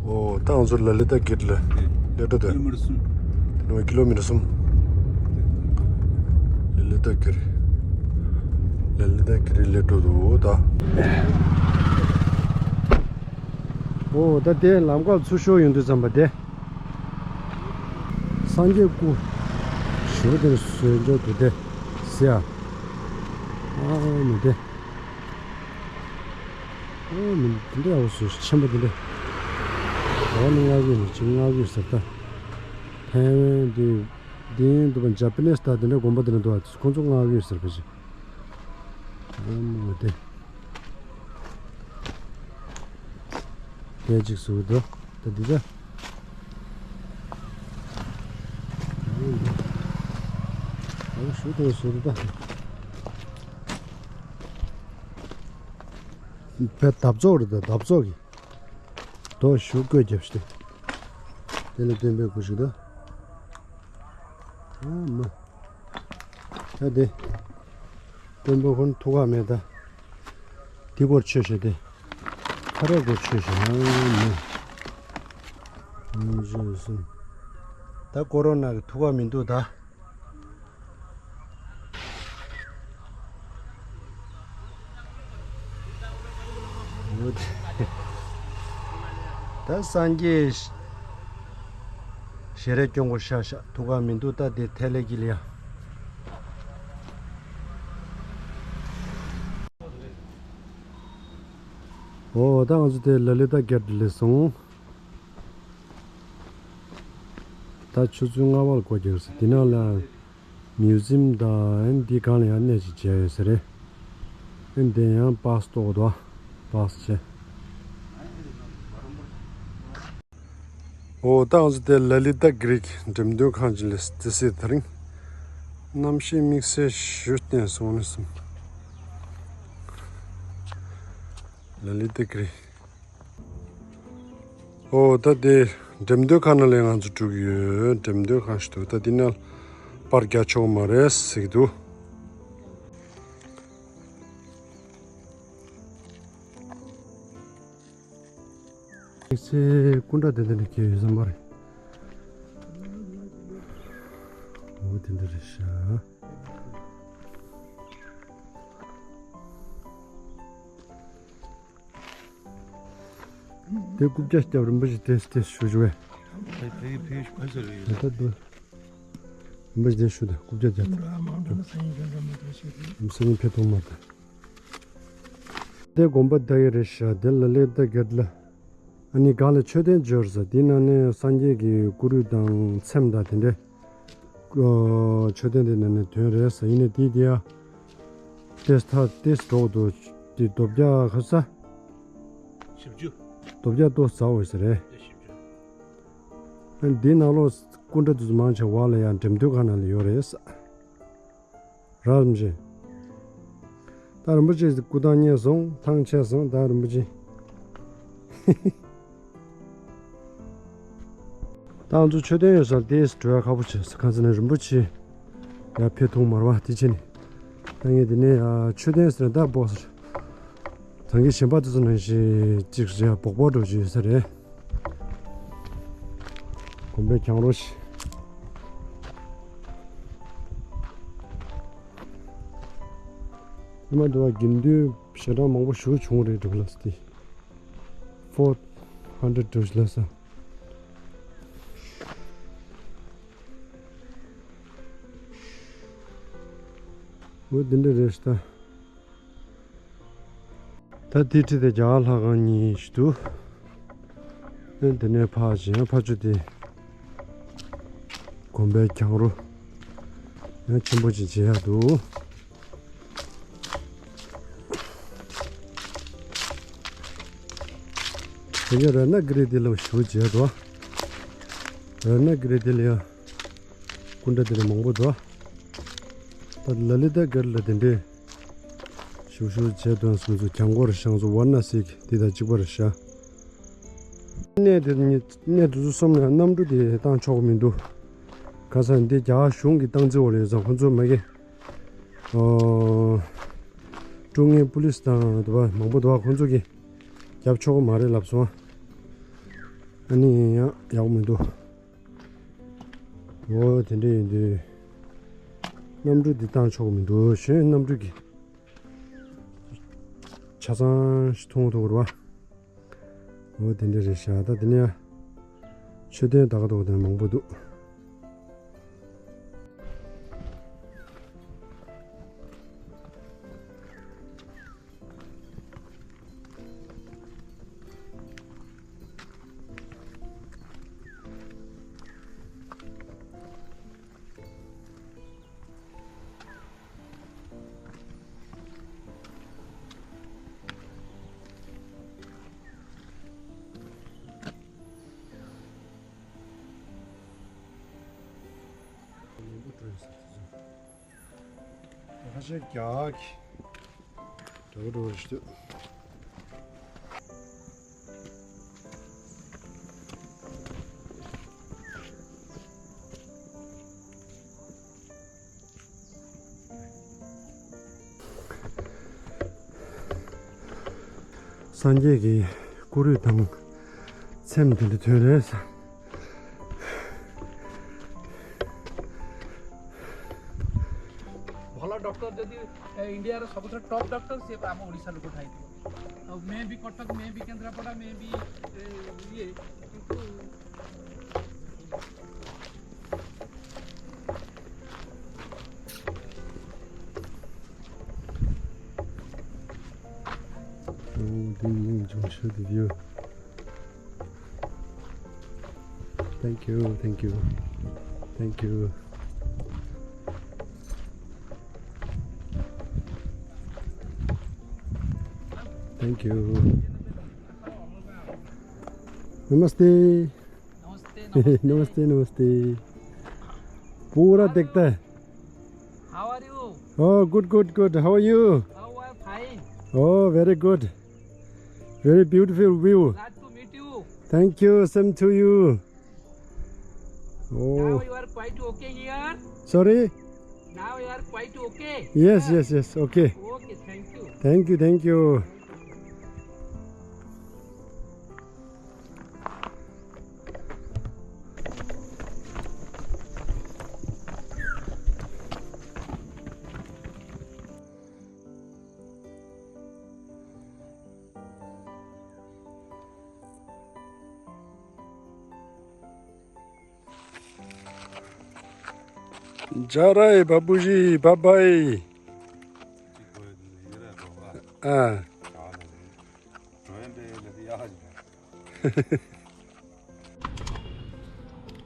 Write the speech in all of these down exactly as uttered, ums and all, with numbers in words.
ཨོ་ད་ང་ཚོ་ལ་ལི་ཏ་གེ་ཊི་ལ་སླེབས་འགྲོ་དེ། ཀི་ལོ་མི་ཊར་གསུམ། དེ་ནས་ཀི་ལོ་མི་ཊར་གསུམ། ལ་ལི་ཏ་གེ་ཊི། ལ་ལི་ཏ་གེ་ཊི་སླེབས་འགྲོ་འདུག་ད། ཨོ་ད་དེ་ལམ་ཁ་ཚུར་ཤོར་ཡོང་དུས་ཙམ་པ་དེ། སངས་རྒྱས་སྐུ་ཞེ་པོ་དེ་བཟོས་འཇོག་འདུག་དེ་ཟེར་ཡ། ཨ་མི་དེ། ཨ་མི་དེ་འདྲ་ཡག་པོ་བཟོས་ཆེན་པོ་དེ་འདྲ། འོ་ནི་ལྔ་བརྒྱ་ནི་ཅིག་ལྔ་བརྒྱ་ཟེར་ད། ཐའེ་ཝན་དེ་དེ་འདུག་པ། ཇ་པ་ནིས་ད་དེ་འདྲ་དགོན་པ་དེ་འདྲ་འདུག་པ། ཁོང་ཚོ་ལྔ་བརྒྱ་ཟེར་བ་ཞིག་ཨ་མོ་དེ། དེ་གཅིག་བཟོས་འདུག་ད་འདི་ད། ཨ་ཞུ་དེ་བཟོས་འདུག་ད། བའི་འདབ་ཚོགས་རེད་ད། འདབ་ཚོགས་ཀྱི་རྡོ་ཞུ་བཀོད་རྒྱབ་ཤིག་དེ་ལ་སྟོན་པའི་སྐུ་ཞིག་ད། ཨ་མ། ད་དེ། དཔོན་པོ་ཁོ་ན་ཐུགས་ཁག་མེད་ད། དེ་སྐོར་ཆོས་བཤད་དེ། ཁ་རས་སྐོར་ཆོས་བཤད་ཨ་མ། ཨ་ཞེས་གསུངས། ད་ཀོ་རོ་ན་གི་ཐུགས་ཁག་མི་འདུག་ད། ད་སངས་རྒྱས་ཞལ་རས་སྐྱོང་གོ་ཤ་ཤ་ཐུགས་ཁག་མི་འདུག་ད་དེ་ཐལ་ལེ་གི་ལ་ཡ། ཨོ་ད་ང་ཚོ་དེ་ལ་ལི་ཏ་གེ་ཊི་ལ་སླེབས་སོང་། ད་ཆུ་ཚོད་ལྔ་པ་ལ་སྒོ་རྒྱག་ཟེར། དེ་ནང་ལ་མིའུ་ཛིམ་དང་འདི་སྒང་ལ་ཡང་གནས་ཅིག་མཇལ་ཡོད་ས་རེད། ཨེ་འདི་ཡང་པཱ་སི་ཏོག་འདུག་པཱ་སི་བྱས། ཨོ་ད་ང་ཚོ་དེ་ལ་ལི་ཏ་གེ་ཊི་འགྲེམས་སྟོན་ཁང་ཅིག་ལ་ཏི་སེ་དེ་རིང་གནམ་གཤིས་དམིགས་བསལ་ཞུ་བསྟན་སོང་ནས་སོང་། ལ་ལི་ཏ་གེ་ཊི། ཨོ་ད་དེ་འགྲེམས་སྟོན་ཁང་ནང་ལ་ང་ཚོ་འགྲོ་གི་ཡོད། འགྲེམས་སྟོན་ཁང་ཞིག་འདུག་ད་དེ་ནང་པར་རྒྱག་ཆོག་མ་རེད་ཟེར་གྱི་འདུག་དམིགས་བསལ་སྐུ་འདྲ་དེ་འདྲ་ནས་འཁྱེར་ཡོད་ས་མ་རེད། འོ་དེ་འདྲ་རེད་ཤག་དེ་རྐུབ་བཀྱག་རྒྱབ་རིན་པོ་ཆེ་དེ་དེ་ཞུ་ཞུ་བས། ད་ད་འདུག་རིན་པོ་ཆེ་དེ་ཞུ་ད་རྐུབ་བཀྱག་རྒྱབ། སང་ཉིན་ཕེབས་ཐུབ་མ་ད། དེ་དགོན་པ་ད་ཡོད་རེད་ཤག་དེ་ལ་ལི་ཏ་གེ་ཊི་ལ། ཨ་ནི་སྒང་ལ་མཆོད་རྟེན་བརྗོད་ཟེར། དེའི་ནང་ནས་སངས་རྒྱས་ཀྱི་སྐུ་རུས་དང་ཚེམས་དང་དེ་འདྲའི་ཨོ་མཆོད་རྟེན་དེ་ནང་ནས་ཐོན་རེད་ཟེར། ཡིན་ནའི་དེའི་དེ་ཡ་ཏེས་ཐ་ཏེས་གྲོགས་འདུག་དེ་རྡོ་བརྒྱ་ག་ས། བཞི་བཅུ། རྡོ་བརྒྱ་ཏོ་ཟ་འོས་ཟེར་རེད། ཨ་ནི་དེའི་ནང་ལོགས་སྐུ་འདྲ་དེ་ཚོ་མང་ཆེ་བ་ལ་ཡང་འགྲེམས་སྟོན་ཁང་ནང་ལ་ཡོད་རེད་ཟེར། རག་རིན་པོ་ཆེ། ད་རིན་པོ་ཆེ་སྐུ་ཐང་རྙེད་སོང་། ཐང་ཆད་སོང་ད་རིན་པོ་ཆེ། ད་ང་ཚོ་མཆོད་རྟེན་ཡོད་སར་དེ་འགྲོ་ཡ་ཁག་པོ་བྱས་སོང་། གང་ཟེར་ན་རིན་པོ་ཆེ་ཡར་ཕེབས་ཐུབ་མ་རེད་པ། དེ་བྱས་ནས་ད་ངས་དེ་ནས་ཡ་མཆོད་རྟེན་ཟེར་ན་ད་སྦོག་ཟེར། ད་གིན་གཞན་པ་དེ་ཚོ་ནང་བཞིན་གཅིག་རེད། སྦོག་སྦོག་འགྲོ་རྒྱུ་ཡོད་ས་རེད། དགོན་པའི་གྱང་རོ་ཞིག་ཉི་མ་དུ་བ་དགེ་འདུན་ཞལ་གྲངས་མང་པོ་ཞེ་པོ་བྱུང་རེད་འདུག་ལགས་སོ། དེ་ཕོར་ཧན་ཌེ་རེཌ་འདུག་ལགས་སོ། འོ་འདི་འདྲ་རེད་ཤག་ད། ད་དེའི་འཁྲིས་དེ་རྒྱ་གར་ལྷ་ཁང་གཉིས་ཤིག་འདུག་ཨེ་དེ་ནས་ཕར་ཕྱིན་ཕར་ཕྱོགས་དེ་དགོན་པའི་གྱང་རོ་ཡང་ཆེན་པོ་ཅིག་མཇལ་ཡག་འདུག་དེ་ག་རཏྣ་གི་རི་དེ་ལ་ཞུ་བྱས་འདུག་རཏྣ་གི་རི་དེ་ལ་ཡང་སྐུ་འདྲ་དེ་འདྲ་མང་པོ་འདུག་ད་ལ་ལི་ཏ་གེ་ཊི་ལ་དེ་འདྲའི་ཞུ་ཞུ་བྱས་དོན་སོང་ཚུལ་གྱང་འཁོར་ཞང་ཚོ་ཝར་ན་སིག་འདི་དང་གཅིག་པ་རེད་ཤག་གནས་དེ་གནས་དེ་ཚོ་གསུམ་ལ་གནམ་གྲུ་དེ་བཏང་ཆོག་གི་མི་འདུག་ག་ས་འདི་རྒྱ་གཞུང་གི་སྟངས་འཛིན་འོག་ལ་ཡོད་ཙང་ཁོ་ཚོ་མ་གི་ཨོ། ཀྲུང་དབྱང་པུ་ལིས་དང་དུ་བ་མང་པོ་འདུག་ཁོ་ཚོ་གི་རྒྱབ་ཆོག་གི་མ་རེད་ལབ་སོང་། ཨ་ནི་ཡང་ཡག་པོ་མི་འདུག་འོ་དེ་འདྲ་ཡིན་དུས། གནམ་གྲུ་འདི་བཏང་ཆོག་གི་མི་འདུག་གཞན་གནམ་གྲུ་གི་ཆ་ཚང་ཞིག་མཐོང་ཐུབ་རེད་བ། འོ་དེ་འདྲ་རེད་ཤག་ད་དེ་ནས་མཆོད་རྟེན་ད་ག་དོག་དེ་མང་པོ་འདུག་ཁ་ཤས་རྒྱག་གི། འགྲོ་འགྲོ་རེ་ཞིག་འདུག་སངས་རྒྱས་ཀྱི་སྐུ་རུས་དང་ཚེམས་དེ་འདྲ་ཐོན་རེད། ଭଲ ଡକ୍ଟର ଯଦି, ଏ, ଇଣ୍ଡିଆର ସବୁଠାରୁ ଟପ୍ ଡକ୍ଟର, ସେ ଆମ ଓଡ଼ିଶା ଲୋକ ଥାଇଥିବ। ଆଉ ମେ ବି କଟକ, ମେ ବି କେନ୍ଦ୍ରାପଡ଼ା, ମେ ବି, ଏ, ଇଏ, କିନ୍ତୁ Oh, ding, ding, don't show the view. Thank you, thank you, thank you. Thank you. Namaste. Namaste, namaste. Namaste, namaste. Pura dekta hai. How are you? Oh, good, good, good. How are you? How are fine. Oh, very good. Very beautiful view. Glad to meet you. Thank you. Same to you. Oh. Now you are quite okay here? Sorry? Now you are quite okay? Yes, yes, yes. Okay. Okay, thank you. Thank you, thank you. जा रहा है बाबूजी, bye bye. हाँ।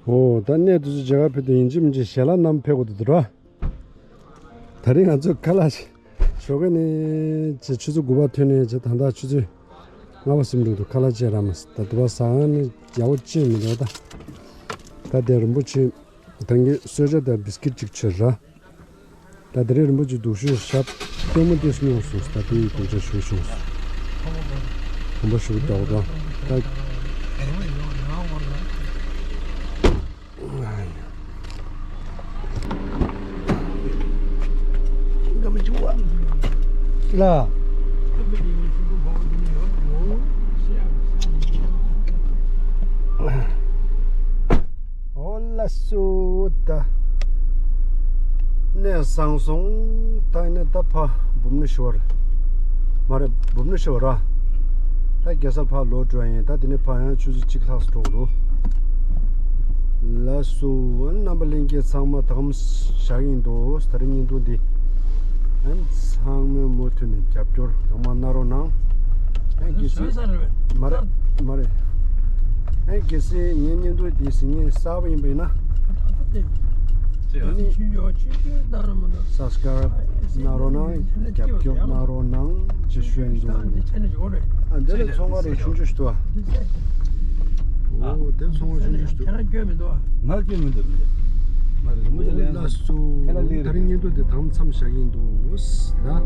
ཨོ། ད་གནས་དེ་ཚོ་མཇལ་ཁ་ཕེབས་དུས་ཡིན་གཅིག་མིན་གཅིག་ཞལ་ལག་བསྣམས་ཕེབས་དགོས་འདུག་ར། ད་རིང་ང་ཚོ་ཁ་ལག་ཞོགས་ཀ་ནས་ཆུ་ཚོད་དགུ་པ་ཐོན་ནས་ད་ལྟ་ཆུ་ཚོད་ལྔ་པ་ཟིན་འགྲོ་འདུག་ཁ་ལག་ཅིག་རག་མ་སོང་། ད་དེ་པ་ཟ་ཁང་ནས་ཡག་པོ་ཅིག་མི་འདུག་ད་ད་དེ་རིན་པོ་ཆེ་ད་ངས་གསོལ་ཇ་དང་བིས་ཀིཊ་ཅིག་མཆོད་ར། ད་དེ་རིང་རིན་པོ་ཆེ་སྡུག་ཤོས་ཞབས་སྟོན་མོ་དེ་སྙུང་སོང་། ད་དེའི་དགོངས་འཆར་ཞུ་བྱུང་། དགོངས་པ་ཞུ་རྒྱག་པ་ད། ལ། ཨོ་ལ་སུ་ད། གནས་བཟང་སོང་། ད་ཡིན་ན་ད་ཕ་འབུམ་ནི་ཤོར། མ་རེད། འབུམ་ནི་ཤོར་ར། ད་རྒྱལ་ས་ཕ་ལོག་འགྲོ་ཡིན། ད་དེ་ནས་ཕ་ཡང་ཆུ་ཚོད་གཅིག་ལྷག་སུ་འགྲོ་འདུག་ལ་སུ་རྣམ་པ་ལྷན་རྒྱས་ཚང་མ་ད་གམ་བཞག་ཡིན་འདུག་ད་རིང་བརྙན་ཐུང་འདི་ཨན་ཚང་མས་མུ་མཐུད་ནས་རྒྱབ་སྐྱོར་གང་མང་གནང་རོགས་གནང་། ཨན་གལ་སྲིད་མ་རེད་མ་རེད། ཨན་གལ་སྲིད་ངའི་བརྙན་ཐུང་འདི་གཟིགས་མཁན་གསར་པ་ཡིན་པ་ཡིན་ན། ཨ་ནི་སབ་སི་ཀ་རབ་གནང་རོགས་གནང་། རྒྱབ་སྐྱོར་གནང་རོགས་གནང་ཅེས་ཞུ་ཡིན་འདུག་ཨ་འདི་ལ་ཚོང་ཁང་རེ་ཆུང་ཆུང་ཞིག་འདུག་ཨ། འོ་དེ་ཚོང་ཁང་ཆུང་ཆུང་ཞིག་འདུག་ང་སྐྱོན་མི་འདུག་མི་འདུག་ང་རེ་མོ་ཅི་ལན་ལ་སུ་ད་རིང་བརྙན་ཐུང་དེ་དང་མཚམས་བཞག་གིན་འདུག་ཟེར།